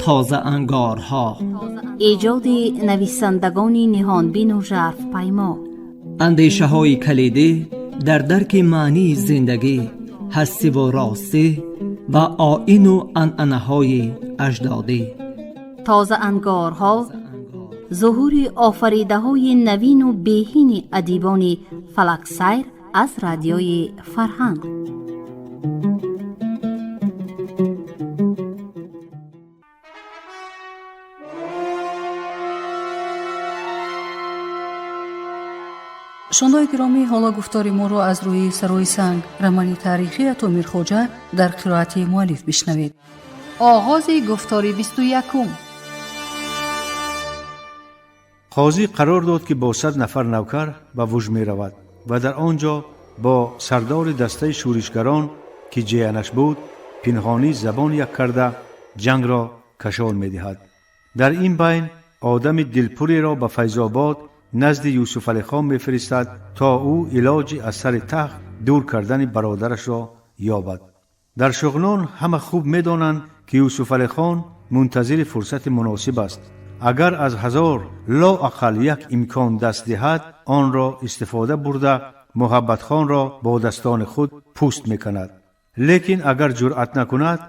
Тозаангорҳо. Эҷоди нависандагони ниҳонбину жарфпаймо. Андешаҳои калидӣ дар дарки маънии зиндагӣ, ҳастиву ростӣ ва оину анъанаҳои аҷдодӣ. Тозаангорҳо, зуҳури офаридаҳои навину беҳини адибони фалаксайр аз Радиои Фарҳанг. Шунавандагони гиромӣ, ҳоло гуфтори моро аз рӯи Сарои санг, романи таърихии Ато Мирхоҷа дар қироати муаллиф бишнавед. Оғози гуфтори 21-ум. Қозӣ қарор дод, ки бо 100 нафар навкар ба Вуж меравад ва дар он ҷо бо сардори дастаи шӯришгарон, ки ҷиянаш буд, пинҳонӣ забон як карда, ҷангро кашол медиҳад. Дар ин байн одами дилпуреро ба Файзобод назди Юсуфалихон мефиристад, то ӯ илоҷи аз сари тахт дур кардани бародарашро ёбад. Дар Шуғнон ҳама хуб медонанд, ки Юсуфалихон мунтазири фурсати муносиб аст. Агар аз 1000 лоақал як имкон даст диҳад, онро истифода бурда, Муҳаббатхонро бо дастони худ пӯст мекунад. Лекин агар ҷуръат накунад,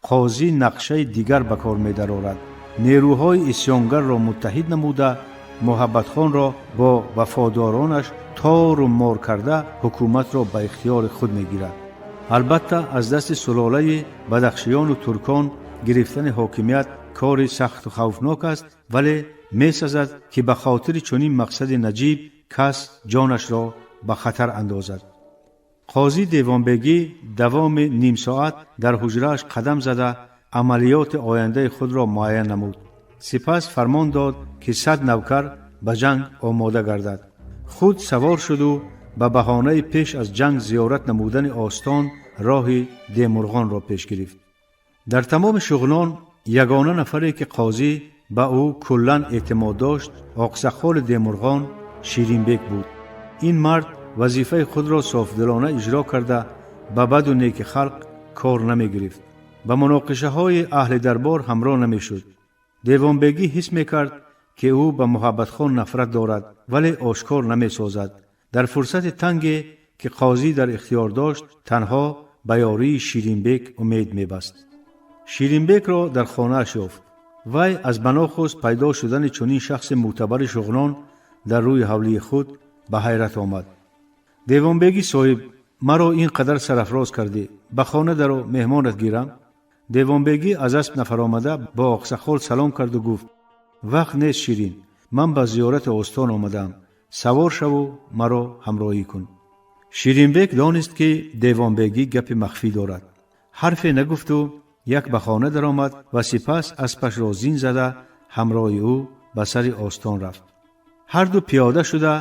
қозӣ нақшаи дигар ба кор медарорад. Нерӯҳои исьёнгарро муттаҳид намуда, Муҳаббатхонро бо вафодоронаш тору мор карда, ҳукуматро ба ихтиёри худ мегирад. Албатта, аз дасти сулолаи бадахшиёну туркон гирифтани ҳокимият кори сахту хавфнок аст, вале месазад, ки ба хотири чунин мақсади наҷиб кас ҷонашро ба хатар андозад. Қозӣ Девонбегӣ давоми ним соат дар ҳуҷрааш қадам зада, амалиёти ояндаи худро муайян намуд. Сипас фармон дод, ки 100 навкар ба ҷанг омода гардад. Худ савор шуду ба баҳонаи пеш аз ҷанг зиёрат намудани остон роҳи Демурғонро пеш гирифт. Дар тамоми Шуғнон ягона нафаре, ки қозӣ ба ӯ куллан эътимод дошт, оқсаққоли Демурғон Ширинбек буд. Ин мард вазифаи худро софдилона иҷро карда, ба баду неки халқ кор намегирифт, ба муноқишаҳои аҳли дарбор ҳамроҳ намешуд. Девонбегӣ ҳис мекард, ки ӯ ба Муҳаббатхон нафрат дорад, вале ошкор намесозад. Дар фурсати танге, ки қозӣ дар ихтиёр дошт, танҳо ба ёрии Ширинбек умед мебаст. Ширинбекро дар хонааш ёфт. Вай аз банохуст пайдо шудани чунин шахси мӯътабари Шуғнон дар рӯи ҳавлии худ ба ҳайрат омад. Девонбегӣ соҳиб, маро ин қадар сарафроз кардӣ, ба хона даро, меҳмонат гирам. Девонбегӣ аз асп нафаромада, бо оқсаққол салом карду гуфт: вақт нест, Ширин, ман ба зиёрати остон омадаам, савор шаву маро ҳамроҳӣ кун. Ширинбек донист, ки Девонбегӣ гапи махфӣ дорад. Ҳарфе нагуфту як ба хона даромад ва сипас аспашро зин зада, ҳамроҳи ӯ ба сари остон рафт. Ҳарду пиёда шуда,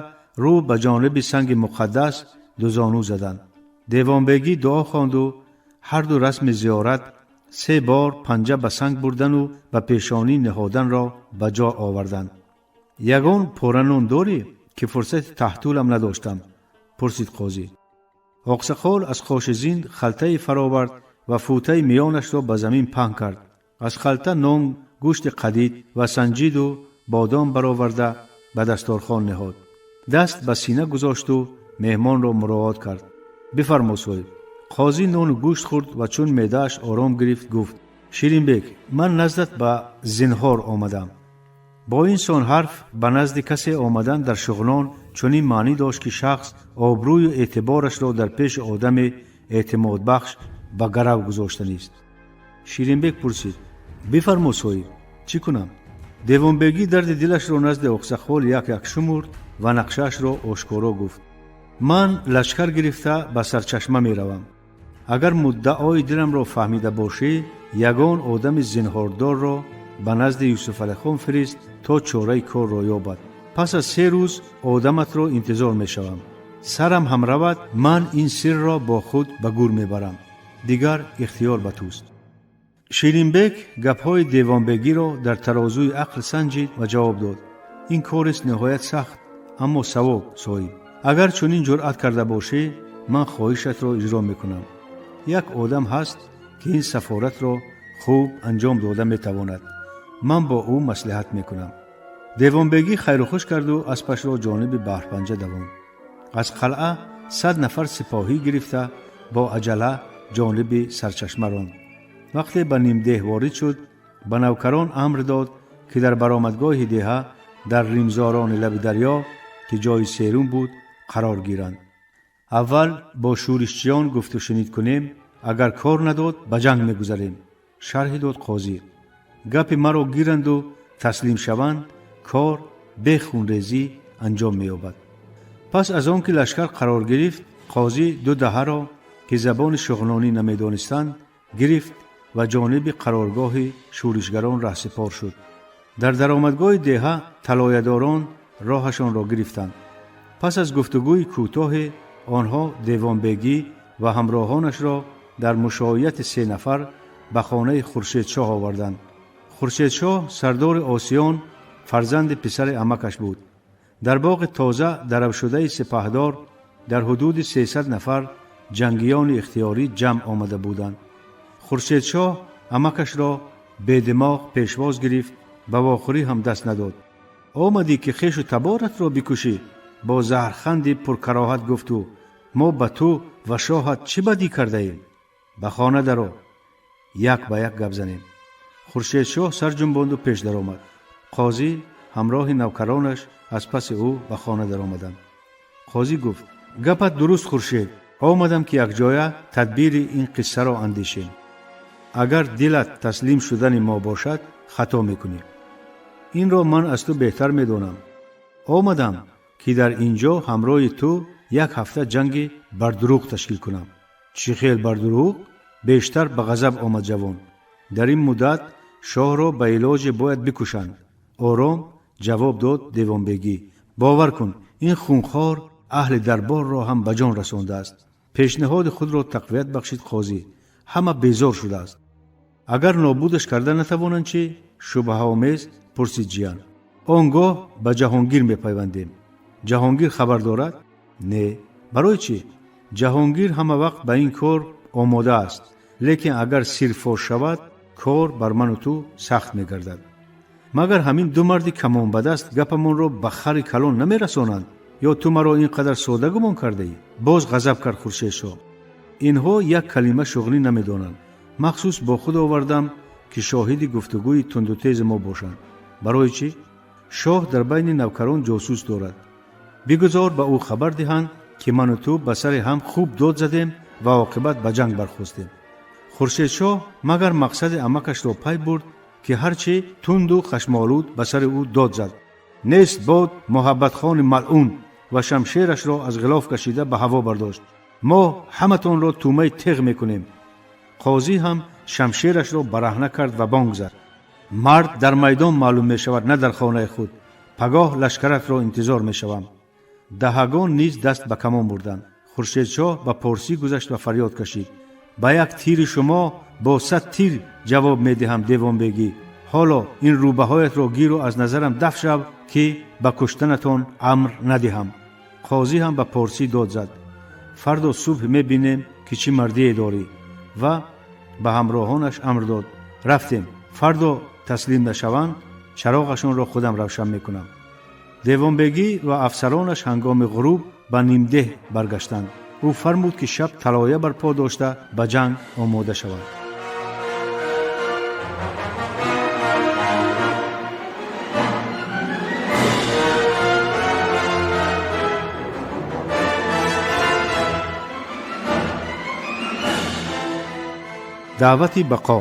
рӯ ба ҷониби санги муқаддас дузону заданд. Девонбегӣ дуо хонду ҳарду расми зиёрат, се бор панҷа ба санг бурдану ба пешонӣ ниҳоданро ба ҷо оварданд. Ягон пора нон дорӣ, ки фурсати таҳтулам надоштам? Пурсид қозӣ. Оқсақол аз қоши зин халтае фаровард ва футаи миёнашро ба замин паҳн кард. Аз халта нон, гӯшти қадид ва санҷиду бодом бароварда, ба дасторхон ниҳод. Даст ба сина гузошту меҳмонро муроот кард: бифармо, соҳиб. Қозӣ нону гӯшт хӯрд ва чун меъдааш ором гирифт, гуфт: Ширинбек, ман наздат ба зинҳор омадам. Бо ин сон ҳарф ба назди касе омадан дар Шуғнон чунин маънӣ дошт, ки шахс обрӯю эътиборашро дар пеши одами эътимодбахш ба гарав гузоштанист. Ширинбек пурсид: бифармо, соҳиб, чӣ кунам? Девонбегӣ дарди дилашро назди оқсаққол як як шумурд ва нақшаашро ошкоро гуфт: ман лашкар гирифта ба сарчашма меравам. Агар муддаои диламро фаҳмида бошӣ, ягон одами зинҳордорро ба назди Юсуфалихон фирист, то чораи корро ёбад. Пас аз 3 рӯз одаматро интизор мешавам. Сарам ҳам равад, ман ин сирро бо худ ба гур мебарам. Дигар ихтиёр ба туст. Ширинбек гапҳои Девонбегиро дар тарозуи ақл санҷид ва ҷавоб дод: ин корест ниҳоят сахт, аммо савоб, соҳиб. Агар чунин ҷуръат карда бошӣ, ман хоҳишатро иҷро мекунам. Як одам ҳаст, ки ин сафоратро хуб анҷом дода метавонад. Ман бо ӯ маслиҳат мекунам. Девонбегӣ хайрухуш карду аспашро ҷониби баҳрпанҷа давонд. Аз қалъа 100 нафар сипоҳӣ гирифта, бо аҷала ҷониби сарчашма ронд. Вақте ба нимдеҳ ворид шуд, ба навкарон амр дод, ки дар баромадгоҳи деҳа, дар римзорони лаби дарё, ки ҷои серум буд, қарор гиранд. Аввал бо шӯришчиён гуфтушунид кунем, агар кор надод, ба ҷанг мегузарем, шарҳи дод қозӣ. Гапи маро гиранду таслим шаванд, кор бе хунрезӣ анҷом меёбад. Пас аз он ки лашкар қарор гирифт, қозӣ ду даҳаро, ки забони шуғнонӣ намедонистанд, гирифт ва ҷониби қароргоҳи шӯришгарон раҳсипор шуд. Дар даромадгоҳи деҳа талоядорон роҳашонро гирифтанд. Пас аз гуфтугӯи кӯтоҳе онҳо Девонбегӣ ва ҳамроҳонашро дар мушоияти се нафар ба хонаи Хуршедшоҳ оварданд. Хуршедшоҳ, сардори осиён, фарзанди писари амакаш буд. Дар боғи тоза даравшудаи сипаҳдор дар ҳудуди 300 нафар ҷангиёни ихтиёрӣ ҷамъ омада буданд. Хуршедшоҳ амакашро бедимоғ пешвоз гирифт, ба вохӯрӣ ҳам даст надод. Омадӣ, ки хешу таборатро бикушӣ? Бо заҳрханди пуркароҳат гуфт ӯ. Мо ба ту ва шоҳат чӣ бадӣ кардаем? Ба хона даро, як ба як гап занем. Хуршедшоҳ сар ҷунбонду пеш даромад. Қозӣ ҳамроҳи навкаронаш аз паси ӯ ба хона даромаданд. Қозӣ гуфт: гапат дуруст, Хуршед. Омадам, ки якҷоя тадбири ин қиссаро андешем. Агар дилат таслим шудани мо бошад, хато мекунӣ. Инро ман аз ту беҳтар медонам. Омадам, ки дар ин ҷо ҳамроҳи ту як ҳафта ҷанги бардурӯғ ташкил кунам. Чӣ хел бардурӯғ? Бештар ба ғазаб омад ҷавон. Дар ин муддат шоҳро ба илоҷе бояд бикушанд, ором ҷавоб дод Девонбегӣ. Бовар кун, ин хунхор аҳли дарборро ҳам ба ҷон расондааст. Пешниҳоди худро тақвият бахшид қозӣ. Ҳама безор шудааст. Агар нобудаш карда натавонанд чӣ? Шубҳаомез пурсид ҷиян. Он гоҳ ба Ҷаҳонгир мепайвандем. Ҷаҳонгир хабар дорад? Не. Барои чӣ? Ҷаҳонгир ҳама вақт ба ин кор омода аст, лекин агар сир фош шавад, кор бар ману ту сахт мегардад. Магар ҳамин ду марди камонбадаст гапамонро ба хари калон намерасонанд? Ё ту маро ин қадар сода гумон кардаӣ? Боз ғазаб кард Хуршедшоҳ. Инҳо як калима шуғнӣ намедонанд. Махсус бо худ овардам, ки шоҳиди гуфтугӯи тундутези мо бошанд. Барои чӣ? Шоҳ дар байни навкарон ҷосус дорад. Бигузор ба ӯ хабар диҳанд, ки ману ту ба сари ҳам хуб дод задем ва оқибат ба ҷанг бархостем. Хуршедшоҳ магар мақсади амакашро пай бурд, ки ҳарчи тунду хашмолуд ба сари ӯ дод зад: нест бод Муҳаббатхони малъун! Ва шамшерашро аз ғилоф кашида ба ҳаво бардошт. Мо ҳаматонро тӯмаи теғ мекунем. Қозӣ ҳам шамшерашро бараҳна кард ва бонг зад: мард дар майдон маълум мешавад, на дар хонаи худ. Пагоҳ лашкаратро интизор мешавам. Даҳагон низ даст ба камон бурданд. Хуршедшоҳ ба порсӣ гузашт ва фарёд кашид: ба як тири шумо бо 100 тир ҷавоб медиҳам, Девонбегӣ. Ҳоло ин рӯбаҳоятро гиру аз назарам даф шав, ки ба куштанатон амр надиҳам. Қозӣ ҳам ба порсӣ дод зад: фардо субҳ мебинем, ки чӣ мардие дорӣ. Ва ба ҳамроҳонаш амр дод: рафтем. Фардо таслим нашаванд, чароғашонро худам равшан мекунам. Девонбегӣ ва афсаронаш ҳангоми ғуруб ба нимдеҳ баргаштанд. Ӯ фармуд, ки шаб талоя барпо дошта, ба ҷанг омода шаванд. Даъвати бақо.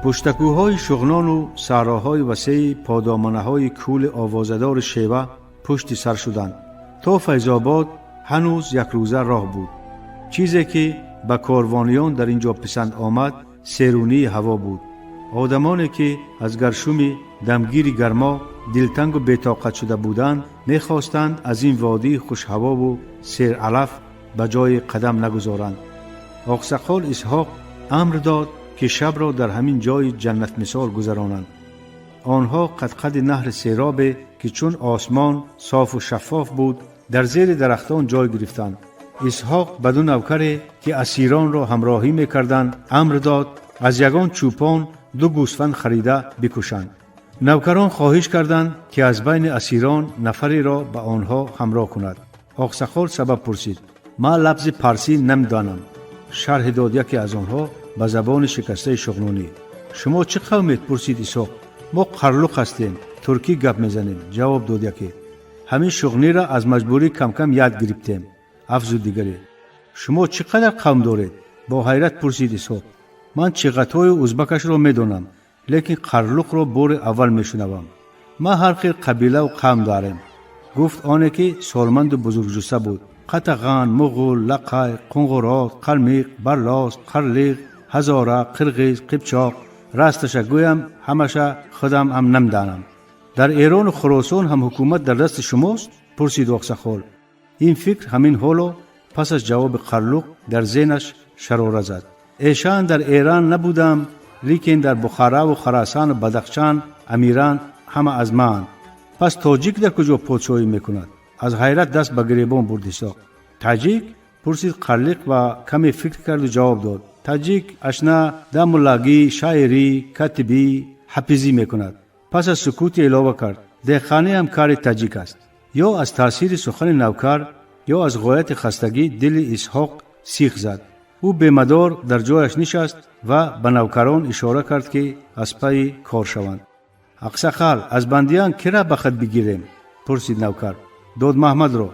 Пуштакӯҳҳои Шуғнону саҳроҳои васеи подоманаҳои кӯли овозадори Шева пушти сар шуданд. То Файзобод ҳанӯз якрӯза роҳ буд. Чизе ки ба корвониён дар ин ҷо писанд омад, серунии ҳаво буд. Одамоне, ки аз гаршуми дамгири гармо дилтангу бетоқат шуда буданд, мехостанд аз ин водии хушҳавову сералаф ба ҷои қадам нагузоранд. Оқсақол Исҳоқ амр дод, ки шабро дар ҳамин ҷои ҷаннатмисол гузаронанд. Онҳо қадқади наҳри серобе, ки чун осмон софу шаффоф буд, дар зери дарахтон ҷой гирифтанд. Исҳоқ ба ду навкаре, ки асиронро ҳамроҳӣ мекарданд, амр дод, аз ягон чӯпон ду гӯсфанд харида бикушанд. Навкарон хоҳиш карданд, ки аз байни асирон нафареро ба онҳо ҳамроҳ кунад. Оқсақол сабаб пурсид. «Ман лафзи парсӣ намедонам», шарҳ дод яке аз онҳо ба забони шикастаи шуғнонӣ. «Шумо чӣ қавмед?» пурсид Исҳоқ. «Мо қарлуқ ҳастем, туркӣ гап мезанем», ҷавоб дод яке. «Ҳамин шуғниро аз маҷбурӣ камкам яд гирифтем», афзуд дигаре. «Шумо чӣ қадар қавм доред?» бо ҳайрат пурсид Исҳоқ. «Ман чиғатою узбакашро медонам, лекин қарлуқро бори аввал мешунавам». «Ман ҳар хел қабилаву қавм дорем», гуфт оне, ки солманду бузургҷусса буд. «Қатаған, муғул, лақай, қунгурот, қалмиқ, барлос, қарлиқ, ҳазора, қирғиз, қипчоқ. Расташа гӯям, ҳамаша худам ҳам намедонам». «Дар Эрону Хуросон ҳам ҳукумат дар дасти шумост?» пурсид Оқсақол. Ин фикр ҳамин ҳоло пас аз ҷавоби қарлуқ дар зеҳнаш шарора зад. «Эшан дар Эрон набудам, лекин дар Бухараву Харасану Бадахшан амиран ҳама аз ман». «Пас тоҷик дар куҷо подшоҳӣ мекунад?» аз ҳайрат даст ба гиребон бурд Исоқ. «Таҷик?» пурсид қарлиқ ва каме фикр карду ҷавоб дод: «Таҷик ашна дамуллагӣ, шаирӣ, катибӣ, ҳафизӣ мекунад». Пас аз сукути илова кард: «Деҳқонӣ ҳам кари таҷик аст». Ё аз таъсири сухани навкар, ё аз ғояти хастагӣ дили Исҳоқ сих зад. Ӯ бемадор дар ҷояш нишаст ва ба навкарон ишора кард, ки аз пайи кор шаванд. «Ақсақал, аз бандиян кира ба хат бигирем?» пурсид навкар. «Додмаҳмадро»,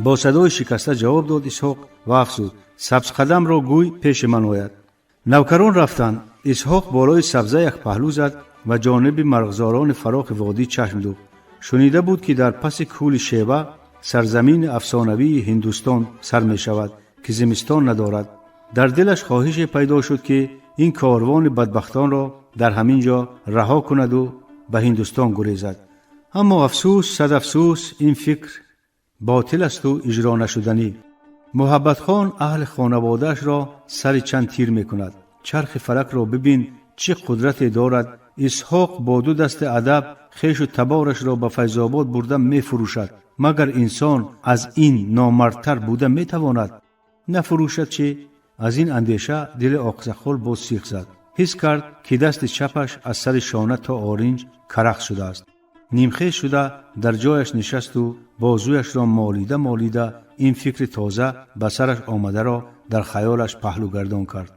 бо садои шикаста ҷавоб дод Исҳоқ ва афзуд: «Сабзқадамро гӯй пеши ман ояд». Навкарон рафтанд. Исҳоқ болои сабза як паҳлӯ зад ва ҷониби марғзорони фарохи водӣ чашм духт. Шунида буд, ки дар паси кӯли Шева сарзамини афсонавии Ҳиндустон сар мешавад, ки зимистон надорад. Дар дилаш хоҳише пайдо шуд, ки ин корвони бадбахтонро дар ҳамин ҷо раҳо кунаду ба Ҳиндустон гурезад. Аммо афсӯс, сад афсӯс, ин фикр ботил асту иҷро нашуданӣ. Муҳаббатхон аҳли хонаводаашро сари чанд тир мекунад. Чархи фалакро бибин, чӣ қудрате дорад. Исҳоқ бо ду дасти адаб хешу таборашро ба Файзобод бурда мефурӯшад. Магар инсон аз ин номардтар буда метавонад? Нафурӯшад чӣ? Аз ин андеша дили Оқсақол боз сих зад. Ҳис кард, ки дасти чапаш аз сари шона то оринҷ карахт шудааст. Нимхез шуда дар ҷояш нишасту бозӯяшро молида молида ин фикри тоза ба сараш омадаро дар хаёлаш паҳлӯгардон кард.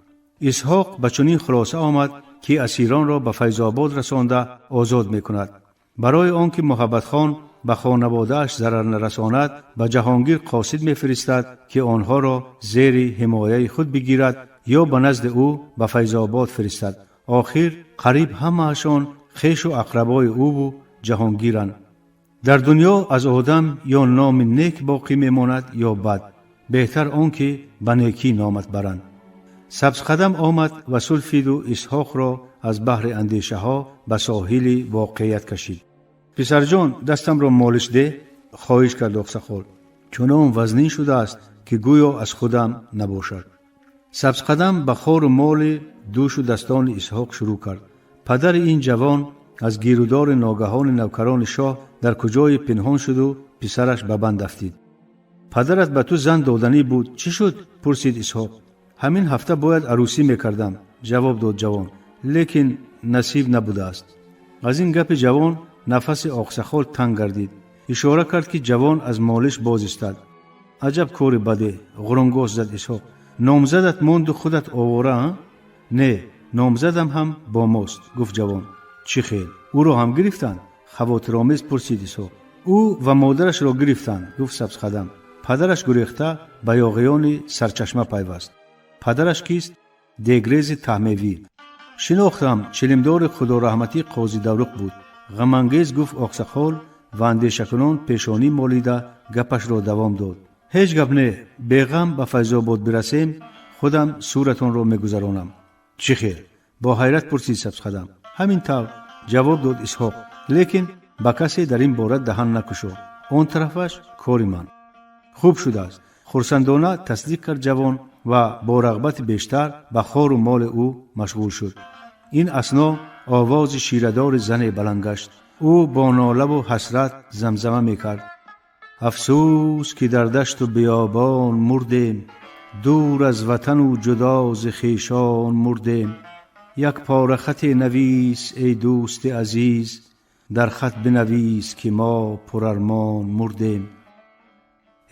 Исҳоқ ба чунин хулоса омад, ки асиронро ба Файзобод расонда озод мекунад. Барои он ки Муҳаббатхон ба хонаводааш зарар нарасонад, ба Ҷаҳонгир қосид мефиристад, ки онҳоро зери ҳимояи худ бигирад ё ба назди ӯ ба Файзобод фиристад. Охир қариб ҳамаашон хешу ақрабои ӯву Ҷаҳонгиранд. Дар дунё аз одам ё номи нек боқӣ мемонад, ё бад. Беҳтар он ки ба некӣ номат баранд. Сабзқадам омад ва сулфиду Исҳоқро аз баҳри андешаҳо ба соҳили воқеият кашид. «Писарҷон, дастамро молиш деҳ», хоҳиш кард Оқсақол. «Чунон вазнин шудааст, ки гӯё аз худам набошад». Сабзқадам ба хору моли душу дастони Исҳоқ шурӯъ кард. Падари ин ҷавон аз гирудори ногаҳони навкарони шоҳ дар куҷое пинҳон шуду писараш ба банд афтид. «Падарат ба ту зан доданӣ буд, чӣ шуд?» пурсид Исҳоқ. «Ҳамин ҳафта бояд арӯсӣ мекардам», ҷавоб дод ҷавон, «лекин насиб набудааст». Аз ин гапи ҷавон нафаси Оқсақол танг гардид. Ишора кард, ки ҷавон аз молиш боз истад. «Аҷаб кори баде», ғурунгос зад Исҳоқ. «Номзадат монду худат овора, а?» «Не, номзадам ҳам бо мост», гуфт ҷавон. «Чӣ хел, ӯро ҳам гирифтанд?» хавотиромез пурсид Исҳоқ. «Ӯ ва модарашро гирифтанд», гуфт Сабзқадам. «Падараш гурехта ба ёғиёни Сарчашма пайваст». «Падараш кист?» «Дегрези Таҳмевӣ». «Шинохтам, чилимдори худораҳматӣ Қози Давруқ буд», ғамангез гуфт Оқсақол ва андешакунон пешонӣ молида гапашро давом дод: «Ҳеҷ гап не, беғам ба Файзобод бирасем, худам суратонро мегузаронам». «Чӣ хел?» бо ҳайрат пурсид Сабзқадам. «Ҳамин тавр», ҷавоб дод Исҳоқ, «лекин ба касе дар ин бора даҳан накушо. Он тарафаш кори ман». «Хуб шудааст», хурсандона тасдиқ кард ҷавон ва бо рағбати бештар ба хору моли ӯ машғул шуд. Ин асно Овози ширадори зане баланд гашт. Ӯ бо нолаву ҳасрат замзама мекард: Афсӯс, ки дар дашту биёбон мурдем, дур аз ватану ҷудо зи хешон мурдем. Як пора хате навис, эй дӯсти азиз, дар хат бинавис, ки мо пурармон мурдем.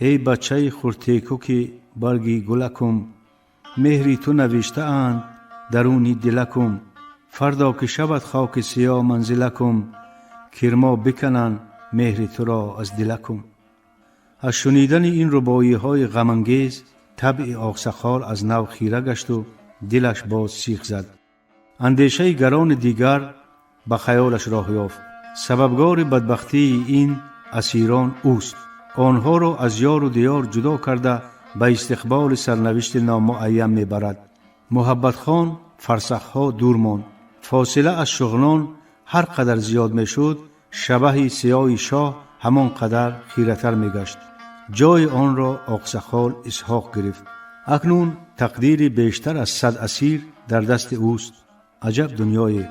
Эй бачаи хуртекуки барги гулакум, меҳри ту навиштаанд даруни дилакум. Фардо ки шавад хоки сиёҳ манзилакум, кирмо бикананд меҳри туро аз дилакум. Аз шунидани ин рубоиҳои ғамангез табъи Оқсақол аз нав хира гашту дилаш боз сих зад. Андешаи гарони дигар ба хаёлаш роҳ ёфт. Сабабгори бадбахтии ин асирон ӯст. Онҳоро аз ёру диёр ҷудо карда, ба истиқболи сарнавишти номуайян мебарад. Муҳаббатхон фарсахҳо дур монд. Фосила аз Шуғнон ҳар қадар зиёд мешуд, шабаҳи сиёҳи шоҳ ҳамон қадар хиратар мегашт. Ҷои онро Оқсақол Исҳоқ гирифт. Акнун тақдири бештар аз 100 асир дар дасти ӯст. Аҷаб дунёе!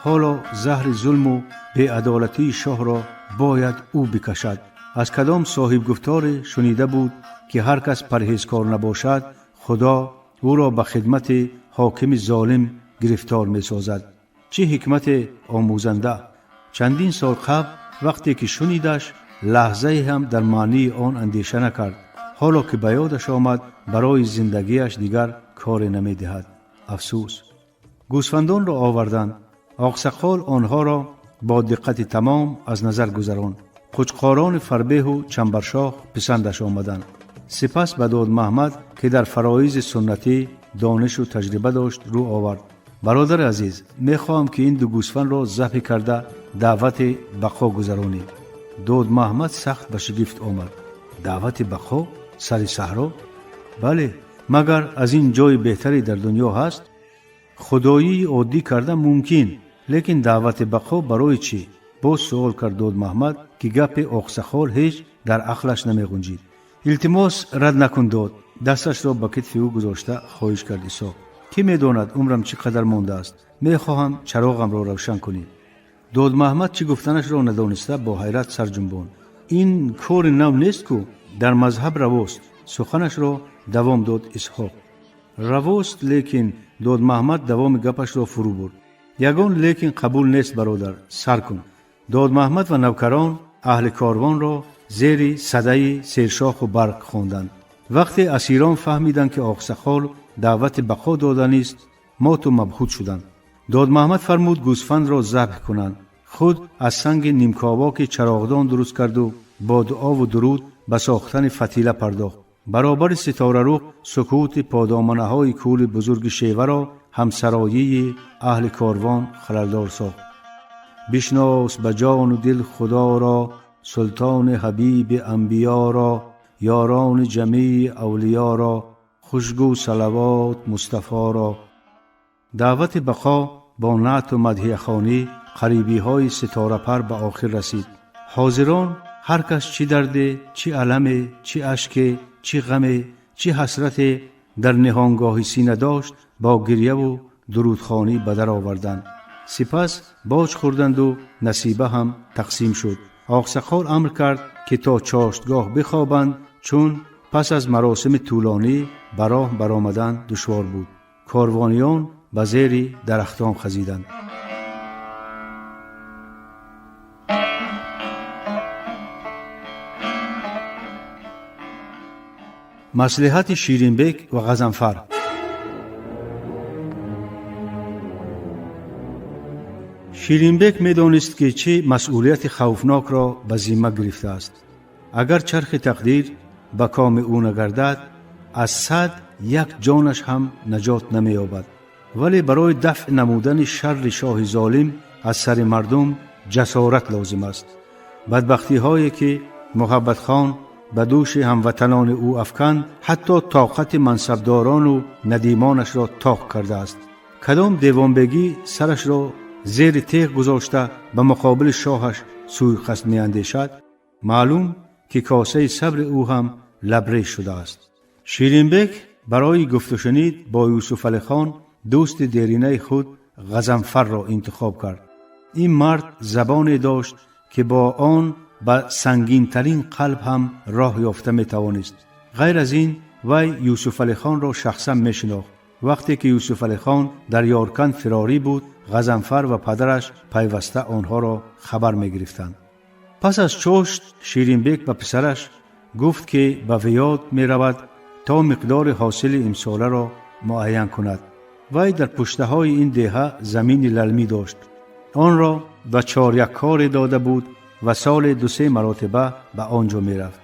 Ҳоло заҳри зулму беадолатии шоҳро бояд ӯ бикашад. Аз кадом соҳибгуфторе шунида буд, ки ҳар кас парҳезкор набошад, Худо ӯро ба хидмати ҳокими золим гирифтор месозад. Чӣ ҳикмате омӯзанда! Чандин сол қабл вақте ки шунидаш, лаҳзае ҳам дар маънии он андеша накард. Ҳоло ки ба ёдаш омад, барои зиндагиаш дигар коре намедиҳад. Афсӯс! Гӯсфандонро оварданд. Оқсақол онҳоро бо диққати тамом аз назар гузаронд. Қучқорони фарбеҳу чамбаршоҳ писандаш омаданд. Сипас ба Додмаҳмад, ки дар фароизи суннатӣ донишу таҷриба дошт, рӯ овард. Бародари азиз, мехоҳам, ки ин ду гӯсфандро забҳ карда, даъвати бақо гузаронӣ. Додмаҳмад сахт ба шигифт омад. Даъвати бақо сари саҳро? Бале, магар аз ин ҷои беҳтаре дар дунё ҳаст? Худоии оддӣ карда мумкин, лекин даъвати бақо барои чӣ? Боз суол кард Додмаҳмад, ки гапи Оқсақол ҳеҷ дар ақлаш намеғунҷид. Илтимос, рад накун, Дод, дасташро ба китфи ӯ гузошта хоҳиш кард Исоқ. Кӣ медонад, умрам чӣ қадар мондааст? Мехоҳам чароғамро равшан кунӣ. Додмаҳмад чӣ гуфтанашро надониста, бо ҳайрат сар ҷунбонд. Ин кори нав нест ку, дар мазҳаб равост, суханашро давом дод Исҳоқ. Равост, лекин. Додмаҳмад давоми гапашро фурӯ бурд. Ягон лекин қабул нест, бародар, сар кун. Додмаҳмад ва навкарон аҳли корвонро зери садаи сершоху барг хонданд. Вақте асирон фаҳмиданд, ки Оқсақол даъвати бақо доданист, моту мабҳут шуданд. Додмаҳмад фармуд гӯсфандро забҳ кунанд. Худ аз санги нимковоки чароғдон дуруст карду бо дуову дуруд ба сохтани фатила пардохт. Баробари ситорарух сукути подоманаҳои кӯли бузурги шеваро ҳамсароии аҳли корвон халалдор сохт. Бишнос ба ҷону дил Худоро, султони ҳабиби анбиёро, ёрони ҷамии авлиёро, хушгӯ салавот Мустафоро. Даъвати бақо бо наъту мадҳияхонӣ, қарибиҳои ситорапар ба охир расид. Ҳозирон ҳар кас чӣ дарде, чӣ аламе, чӣ ашке, чӣ ғаме, чӣ ҳасрате дар ниҳонгоҳи сина дошт, бо гирьяву дурудхонӣ ба дар оварданд. Сипас боҷ хӯрданду насиба ҳам тақсим шуд. Оқсақол амр кард, ки то чоштгоҳ бихобанд, чун пас аз маросими тӯлонӣ ба роҳ баромадан душвор буд. Корвониён ба зери дарахтон хазиданд. Маслиҳати Ширинбек ва Ғазанфар. Ширинбек медонист, ки чӣ масъулияти хавфнокро ба зимма гирифтааст. Агар чархи тақдир ба коми ӯ нагардад, аз 100 як ҷонаш ҳам наҷот намеёбад. Вале барои дафъ намудани шарри шоҳи золим аз сари мардум ҷасорат лозим аст. Бадбахтиҳое, ки Муҳаббатхон ба дӯши ҳамватанони ӯ афканд, ҳатто тоқати мансабдорону надимонашро тоқ кардааст. Кадом девонбегӣ сарашро зери теғ гузошта, ба муқобили шоҳаш сӯйқасд меандешад? Маълум, ки косаи сабри ӯ ҳам лабрез шудааст. Ширинбек барои гуфтушунид бо Юсуфалихон, дӯсти деринаи худ, Ғазанфарро интихоб кард. Ин мард забоне дошт, ки бо он ба сангинтарин қалб ҳам роҳ ёфта метавонист. Ғайр аз ин, вай Юсуфалихон-ро шахсан мешинохт. Вақте ки Юсуфалихон дар Ёрканд фирорӣ буд, Ғазанфар ва падараш пайваста онҳоро хабар мегирифтанд. Пас аз чошт Ширинбек ба писараш гуфт, ки ба Виёд меравад, то миқдори ҳосили имсоларо муайян кунад. Вай дар пуштаҳои ин деҳа замини лалмӣ дошт. Онро ба чоряккоре дода буд ва соли 2-3 маротиба ба он ҷо мерафт.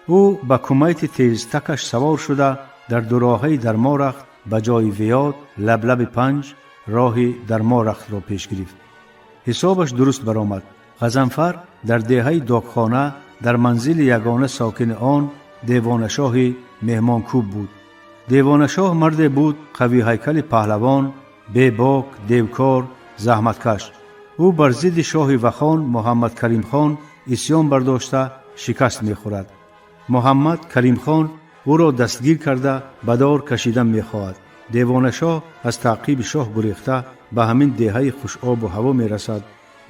Ӯ ба кумайти тезтакаш савор шуда, дар дуроҳаи Дарморахт ба ҷои Виёд лаблаби Панҷ роҳи Дарморахтро пеш гирифт. Ҳисобаш дуруст баромад. Ғазанфар дар деҳаи Докхона дар манзили ягона сокини он Девонашоҳи меҳмонкӯб буд. Девонашоҳ марде буд қавиҳайкали паҳлавон, бебок, девкор, заҳматкаш. Ӯ бар зидди шоҳи Вахон Муҳаммад Каримхон исьён бардошта, шикаст мехӯрад. Муҳаммад Каримхон ӯро дастгир карда, ба дор кашидан мехоҳад. Девонашоҳ аз таъқиби шоҳ гурехта, ба ҳамин деҳаи хушобу ҳаво мерасад.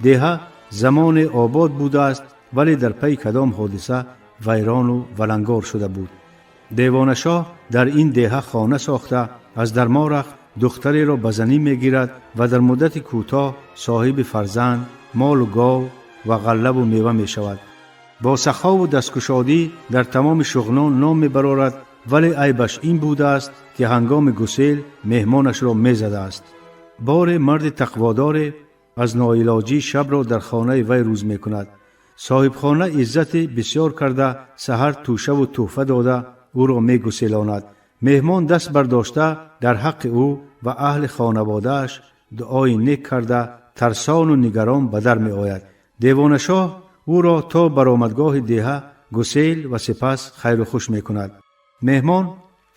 Деҳа замоне обод будааст, вале дар пайи кадом ҳодиса вайрону валангор шуда буд. Девонашоҳ дар ин деҳа хона сохта, аз Дарморахт духтареро ба занӣ мегирад ва дар муддати кӯтоҳ соҳиби фарзанд, молу гов ва ғаллаву мева мешавад. Бо сахову дасткушодӣ дар тамоми Шуғнон ном мебарорад, вале айбаш ин будааст, ки ҳангоми гусел меҳмонашро мезадааст. Боре марди тақводоре аз ноилоҷӣ шабро дар хонаи вай рӯз мекунад. Соҳибхона иззати бисёр карда, саҳар тӯшаву тӯҳфа дода, ӯро мегуселонад. Меҳмон даст бардошта, дар ҳаққи ӯ ва аҳли хонаводааш дуои нек карда, тарсону нигарон ба дар меояд. Девонашоҳ ӯро то баромадгоҳи деҳа гусел ва сипас хайру хуш мекунад. Меҳмон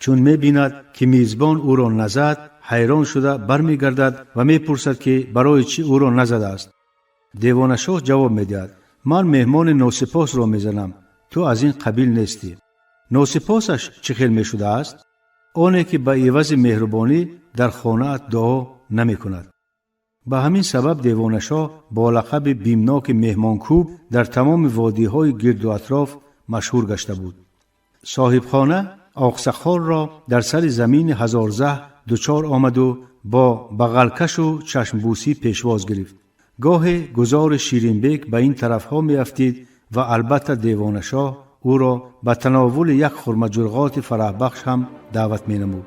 чун мебинад, ки мизбон ӯро назад, ҳайрон шуда бармегардад ва мепурсад, ки барои чӣ ӯро назадааст. Девонашоҳ ҷавоб медиҳад: «Ман меҳмони носипосро мезанам, ту аз ин қабил нестӣ». Носипосаш чӣ хел мешудааст? Оне ки ба ивази меҳрубонӣ дар хонаат дуо намекунад. Ба ҳамин сабаб Девонашоҳ бо лақаби бимноки меҳмонкӯб дар тамоми водиҳои гирду атроф машҳур гашта буд. Соҳибхона Оқсақолро дар сари замини ҳазорзаҳ дучор омаду бо бағалкашу чашмбӯсӣ пешвоз гирифт. Гоҳе гузори Ширинбек ба ин тарафҳо меафтид ва албатта Девонашоҳ ӯро ба тановули як хурмаҷурғоти фараҳбахш ҳам даъват менамуд.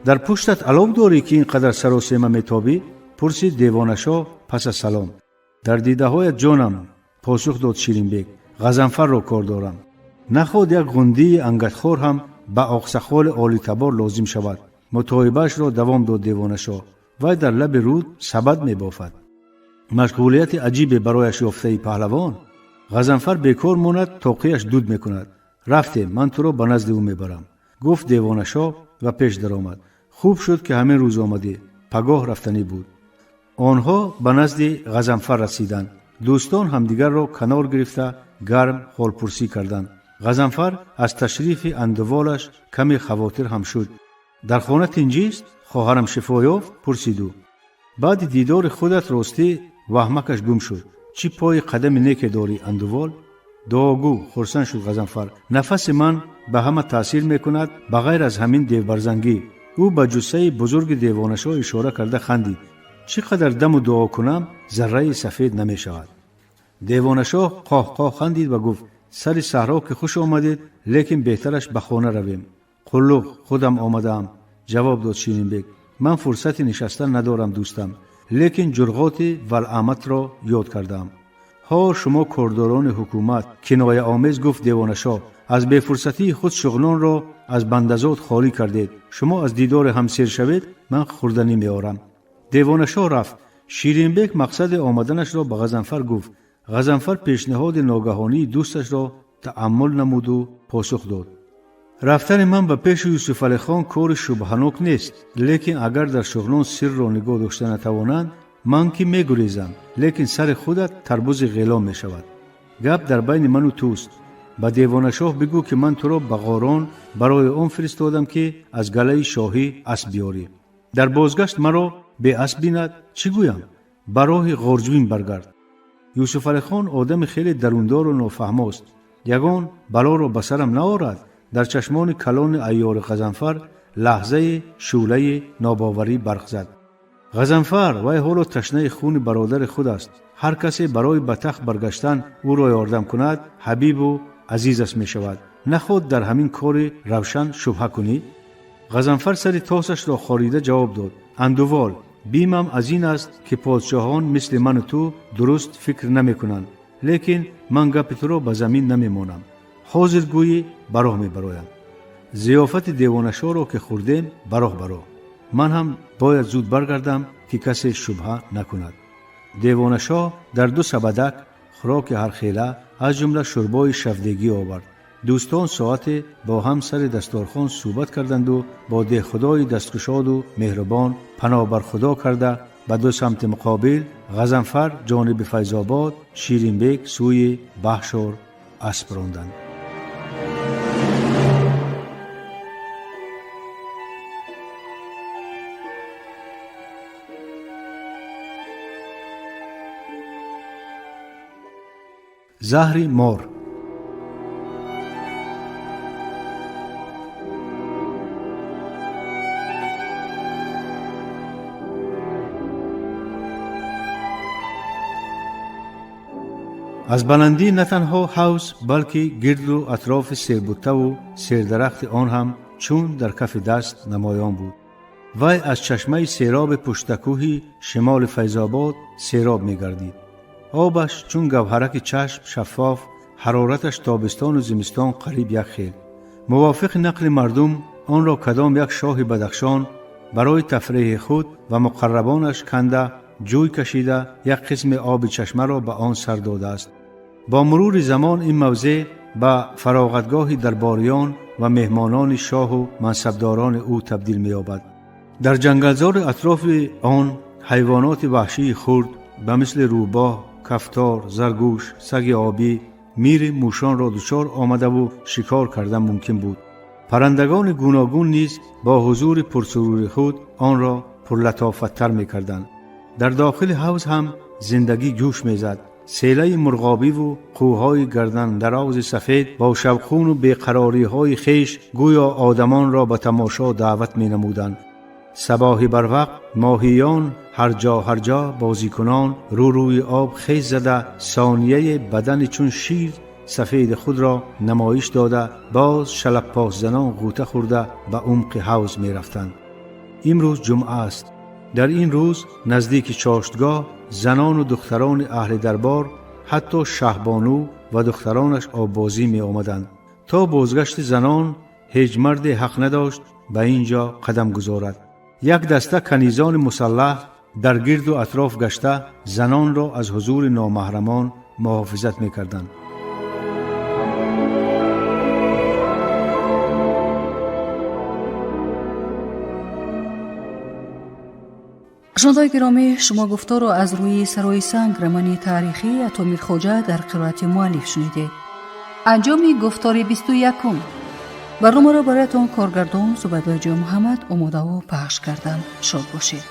«Дар пуштат алов дорӣ, ки ин қадар саросема метобӣ?» пурсид Девонашоҳ пас аз салом. «Дар дидаҳоят, ҷонам», посух дод Ширинбек, «Ғазанфарро кор дорам. Наход як ғундии ангатхор ҳам ба Оқсақоли олитабор лозим шавад», мутоибаашро давом дод Девонашоҳ. «Вай дар лаби руд сабад мебофад. Машғулияти аҷибе барояш ёфтаи, паҳлавон. Ғазанфар бекор монад, тоқияш дуд мекунад. Рафтем, ман туро ба назди ӯ мебарам», гуфт Девонашоҳ ва пеш даромад. «Хуб шуд, ки ҳамин рӯз омадӣ, пагоҳ рафтанӣ буд». Онҳо ба назди Ғазанфар расиданд. Дӯстон ҳамдигарро канор гирифта, гарм ҳолпурсӣ карданд. Ғазанфар аз ташрифи андуволаш каме хавотир ҳам шуд. «Дар хона тинҷист? Хоҳарам шифо ёфт?» пурсид ӯ. «Баъди дидори худат ростӣ ваҳмакаш гум шуд. Чӣ пои қадами неке дорӣ, андувол!» «Дуогӯ», хурсанд шуд Ғазанфар. «Нафаси ман ба ҳама таъсир мекунад, ба ғайр аз ҳамин девбарзангӣ». Ӯ ба ҷуссаи бузурги Девонашоҳ ишора карда хандид. «Чӣ қадар даму дуо кунам, зарраи сафед намешавад». Девонашоҳ қоҳқоҳ хандид ва гуфт: «Сари саҳро ки хуш омадед, лекин беҳтараш ба хона равем». «Қуллуқ, худам омадаам», ҷавоб дод Ширинбек. «Ман фурсати нишастан надорам, дӯстам, лекин ҷурғоти валъаматро ёд кардаам». «Ҳо, шумо кордорони ҳукумат», кинояомез гуфт Девонашоҳ, «аз бефурсатии худ Шуғнонро аз бандазод холӣ кардед. Шумо аз дидори ҳам сер шавед, ман хӯрданӣ меорам». Девонашоҳ рафт. Ширинбек мақсади омаданашро ба Ғазанфар гуфт. Ғазанфар пешниҳоди ногаҳонии дӯсташро тааммул намуду посух дод: «Рафтани ман ба пеши Юсуфалихон кори шубҳанок нест, лекин агар дар Шуғнон сирро нигоҳ дошта натавонанд, ман ки мегурезам, лекин сари худат тарбузи ғелон мешавад. Гап дар байни ману туст. Ба Девонашоҳ бигӯ, ки ман туро ба Ғорон барои он фиристодам, ки аз галаи шоҳӣ асб биёрӣ. Дар бозгашт маро Беасб бинад, чӣ гӯям? Ба роҳи Ғорҷвин баргард. Юсуфалихон одами хеле дарундору нофаҳмост. Ягон балоро ба сарам наорад. Дар чашмони калони айёри Ғазанфар лаҳзаи шӯълаи нобоварӣ барқ зад. Ғазанфар, вай ҳоло ташнаи хуни бародари худ аст. Ҳар касе барои ба тахт баргаштан ӯро ёрдам кунад, ҳабибу азизаш мешавад. Наход дар ҳамин кори равшан шубҳа кунӣ? Ғазанфар сари тосашро хорида ҷавоб дод: андувол, бимам аз ин аст, ки подшоҳон мисли ману ту дуруст фикр намекунанд. Лекин ман гапи туро ба замин намемонам. Ҳозир гӯӣ, ба роҳ мебароям. Зиёфати девонашоро ки хӯрдем, ба роҳ баро. Ман ҳам бояд зуд баргардам, ки касе шубҳа накунад. Девонашоҳ дар ду сабадак хӯроки ҳархела, аз ҷумла шӯрбои шавдегӣ овард. Дӯстон соате бо ҳам сари дасторхон суҳбат карданду бо деҳхудои дасткушоду меҳрубон паноҳ бар Худо карда ба ду самти муқобил, Ғазанфар ҷониби Файзобод, Ширинбек сӯи Баҳшор асп ронданд. Заҳри мор. Аз баландӣ на танҳо ҳавз, балки гирду атрофи сербуттаву сердарахти он ҳам чун дар кафи даст намоён буд. Вай аз чашмаи сероби пуштакӯҳи шимоли Файзобод сероб мегардид. Обаш чун гавҳараки чашм шаффоф, ҳарораташ тобистону зимистон қариб як хел. Мувофиқи нақли мардум, онро кадом як шоҳи Бадахшон барои тафреҳи худ ва муқаррабонаш канда, ҷӯй кашида, як қисми оби чашмаро ба он сар додааст. Бо мурури замон ин мавзеъ ба фароғатгоҳи дарбориён ва меҳмонони шоҳу мансабдорони ӯ табдил меёбад. Дар ҷангалзори атрофи он ҳайвоноти ваҳшии хурд ба мисли рӯбоҳ, кафтор, заргӯш, саги обӣ, мири мӯшонро дучор омадаву шикор кардан мумкин буд. Паррандагони гуногун низ бо ҳузури пурсурури худ онро пурлатофаттар мекарданд. Дар дохили ҳавз ҳам зиндагӣ ҷӯш мезад. Селаи мурғобиву қӯҳҳои гардандарози сафед бо шавқуну беқарориҳои хеш гӯё одамонро ба тамошо даъват менамуданд. Сабоҳи барвақт моҳиён ҳарҷо ҳарҷо бозикунон рӯ рӯи об хез зада, сонияи бадани чун шир сафеди худро намоиш дода, боз шалаппосзанон ғӯта хӯрда ба умқи ҳавз мерафтанд. Имрӯз ҷумъа аст. Дар ин рӯз наздики чоштгоҳ занону духтарони аҳли дарбор, ҳатто шаҳбону ва духтаронаш оббозӣ меомаданд. То бозгашти занон ҳеҷ марде ҳақ надошт ба ин ҷо қадам гузорад. Як даста канизони мусаллаҳ дар гирду атроф гашта, занонро аз ҳузури номаҳрамон муҳофизат мекарданд. Шунавандаи гиромӣ, шумо гуфторро аз рӯи Сарои санг романи таърихии Атомир Хоҷа дар қироати муаллиф шунидед. Анҷоми гуфтори 21-ум. Барномаро бароятон коргардон Зубайдоҷон Муҳаммад омодаву пахш карданд. Шод бошед.